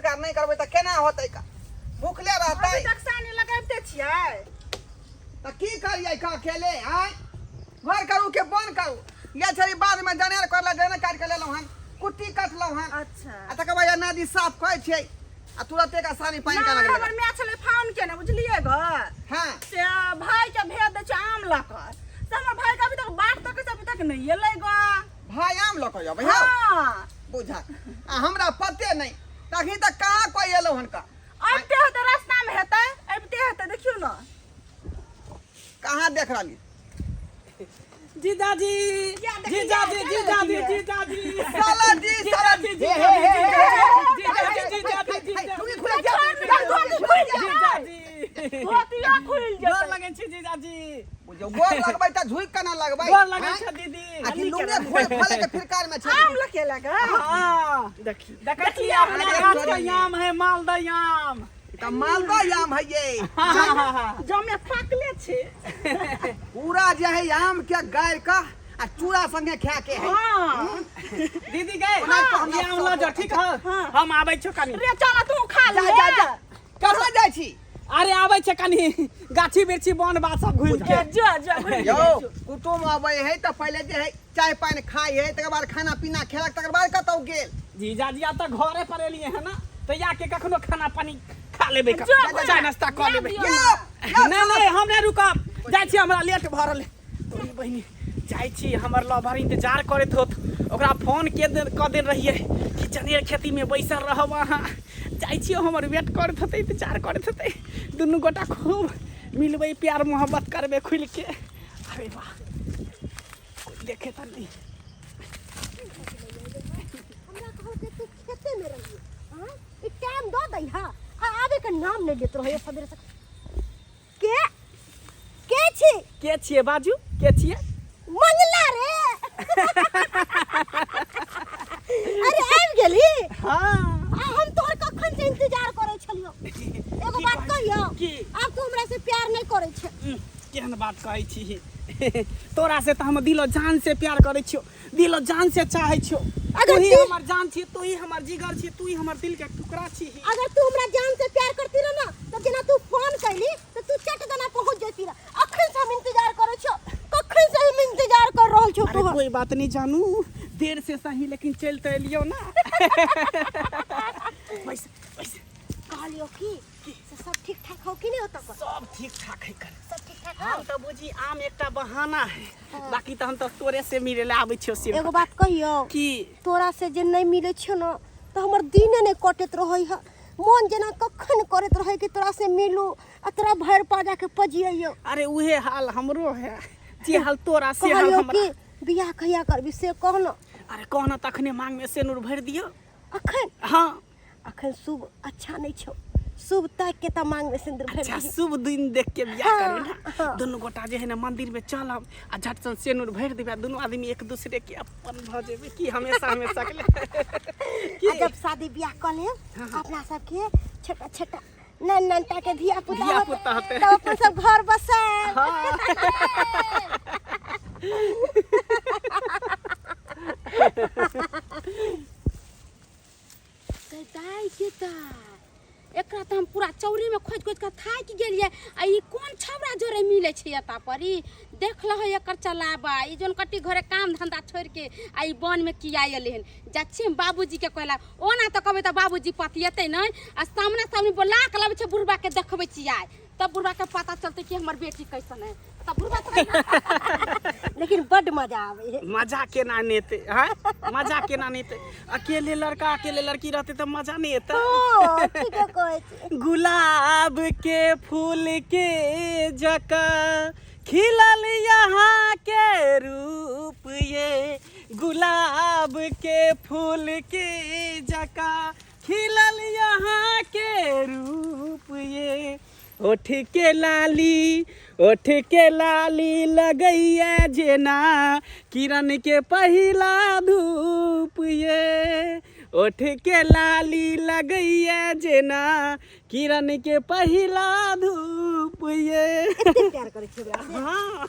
फिरकार नहि करबै तऽ केना होतै का भूखले रहतै। अभी तक सानी लगाबिते छियै? तऽ की करियै का अकेले? आँय, घर करू के बन करू? ये छड़ी बाधमे जनेर करला, जनेर काटि के लेलहुँ हन, कुट्टी कटलहुँ हन। अच्छा। आ तकर बाद नदी साफ करै छियै आ तुरते का सानी पानि नहि के लगलै। हमर माय छलै फोन केने, बुझलियै ग? हाँ। से भाई के भेज दै छै आम लऽ कऽ, से हमर भाई के अभी तक बाट तकै छै, अभी तक नहि एलै ग। भाई आम लऽ कऽ अबै हौ? हाँ। बुझा आ हमरा पते नहि, तखनी तक कहाँ कोइ एलौ हन का? अबिते हेतै, रास्तामे हेतै, अबिते हेतै, देखियौ ने। कहाँ देख रहली? जीजाजी। या देखिए, जीजाजी। क्या जीजाजी। देखिए? जीजाजी। साला जी, साला जीजाजी। हे, हे, हे, हे, जीजाजी। हे, जीजाजी। हे, जीजाजी। लुंगी खुले जा, धोती खुलि जेतै। जीजाजी। धोतियो खुलि गोर जेतै। लगै छी जीजाजी। बुझियौ, गोर लगबै तऽ झुकि केना लगबै? गोर लगै आँय? छै दीदी। आ कि लुंगे खोल खोले के फिरकार में छै? आम लऽ के लगा। हाँ। देखी। देखै छी, अपना अरे गाछ के तोरी। आम है, मालदह आम। ई तऽ मालदह आम है ये। हाँ हाँ हाँ हाँ। जमे पाकले छै। पूरा जे है आम के गारि कऽ आ चूड़ा संगे खा के है। हाँ। दीदी गए, ओना तऽ हमरा ई आम लऽ जाओ, ठीक है? हाँ। हम आबै छौ कनी। रे चल, तू खा जा ले। जा जा, कहाँ जाइ छी? अरे आबै छै कनी गाछी बिरछी बन बात सब घुमि के। ए, जो जो घुमि यौ के। कुटुम अबै है तऽ पहिले जे है चाय पानि खाइ है, तकर बाद खाना पीना खेलक, तकर बाद कतौ गेल। जीजाजी, आब तऽ घरे पर एलियै है ना, तऽ आके कखनो खाना पानी खा लेबै, जो, घुमि। चाय नाश्ता कऽ लेबै। दियौ। यौ यौ। नहि नहि, हम नहि रुकब, जाइ छी, हमरा लेट भऽ रहल है। तोरी बहिनी, जाइ छी, हमर लवर इंतजार करैत होत। ओकरा फोन के दे कऽ देल रहियै कि चनेर खेतीमे बैसल रहब अहाँ। जाइ छी, हमर वेट करैत होतै, इंतजार करैत होतै। दुनू गोटा खूब मिलबै, प्यार मोहब्बत करबै खुलिके। अरे वाह, कोइ देखे तऽ नहि। हमरा कहलकै तू खेते में रहिए। हाँ, ई टाइम दऽ दै हा आ आबे के नाम नहीं लेत रहे सवेरे से। के के छी? के छियै? बाजू, के छियै? मंगला रे। अरे आबि गेली? हाँ। आ हम तोहर कखन से इंतजार करै छलियो। एगो की बात कहै? कहियो? की? आब तू हमरा से प्यार नहीं करै छै? केहन बात कहै छी? तोरा से तऽ हम दिलो जान से प्यार करै छियौ, दिलो जान से चाहै छियौ। अगर तू ही तू- हमर जान छी, तू ही हमर जिगर छी, तू ही हमर दिल के टुकड़ा छी। अगर तू हमरा जान से प्यार करती रह ना, तो जेना तू फोन कैली तो तू चट दना पहुंच जैती रह। अखन से हम इंतजार करै छियो, कखन से हम इंतजार कर रहल छियो अरे तोहर। कोई बात नहीं जानू, देर से सही लेकिन चल तो एलियो ना। बैस बैस। कहलियो की से सब ठीक ठाक हो कि नहीं होता पर? सब ठीक ठाक है कर। सब ठीक ठाक हम हो? तो बुझी आम एकटा बहाना है, बाकी तो हम तो तोरे से मिले ला आबै छियो सिर्फ। एगो बात कहियो? की? तोरा से जे नहीं मिले छो ना तो हमर दिने नहीं कटैत रहै है। मन जेना कखन करैत रहै कि तोरा से मिलू आ तोरा भरि पाजा के पजियैयो। अरे उहे हाल हमरो है, जे हाल तोरा से हाल कहलियो हमरा। कि बियाह कहिया करबी से कह न। अरे कह न, तखने मांग में सेनुर भरि दियो। अखन? हाँ। अखन शुभ अच्छा नहीं छौ, शुभ ताकि के त मांग में सिंदूर भरि अच्छा दिही। शुभ दिन देख के बियाह हाँ, करे ना। हाँ। दुनू गोटा जे है ना मंदिर में चलब आ झट सन सेनुर भरि देबै आ दुनू आदमी एक दूसरे के अपन भऽ जेबै की हमेशा हमेशा के लिए। आ जब शादी बियाह कऽ लेब, अपना सबके छोटा छोटा नन नन टा के धिया पुता धिया पुता होतै। तब अपन सब घर बसाएब। हाँ। गै दाइ के दाइ, एकरा तऽ हम पूरा चौरीमे खोजि खोजि कऽ थाकि गेलियै आ ई कोन छौड़ा जोरे मिलै छै एतऽ पर? ई देख लहो एकर चलाबा, ई जोन कट्टी घरे काम धंधा छोड़िके आ ई वनमे किया एलै हन? जाइ छियै हम बाबूजीके कहै लए। ओना तऽ कहबै तऽ बाबूजी पतिएतै नहि आ सामना सामनी बोला कऽ लाबै छै बुढ़बाके, देखबै छियै आइ तब बुढ़बाके पता चलतै कि हमर बेटी कैसन है। तब बुढ़बा तऽ लेकिन बड मजा आबै है। मजा केना नहि एतै? हैं, मजा केना नहि एतै? अकेले लड़का अकेले लड़की रहतै तऽ मजा नहि एतै? हँ, ठीके कहै छी। गुलाब के फूल के जकाँ खिलल यहाँ के रूप ये, गुलाब के फूल के जकाँ खिलल यहाँ के रूप ये, ओठ के लाली, ओठ के लाली लगैया जेना किरण के पहिला धूप ये, ओठ के लाली लगैया जेना किरण के पहिला धूप ये। एते प्यार करै छी हमरा से? हाँ।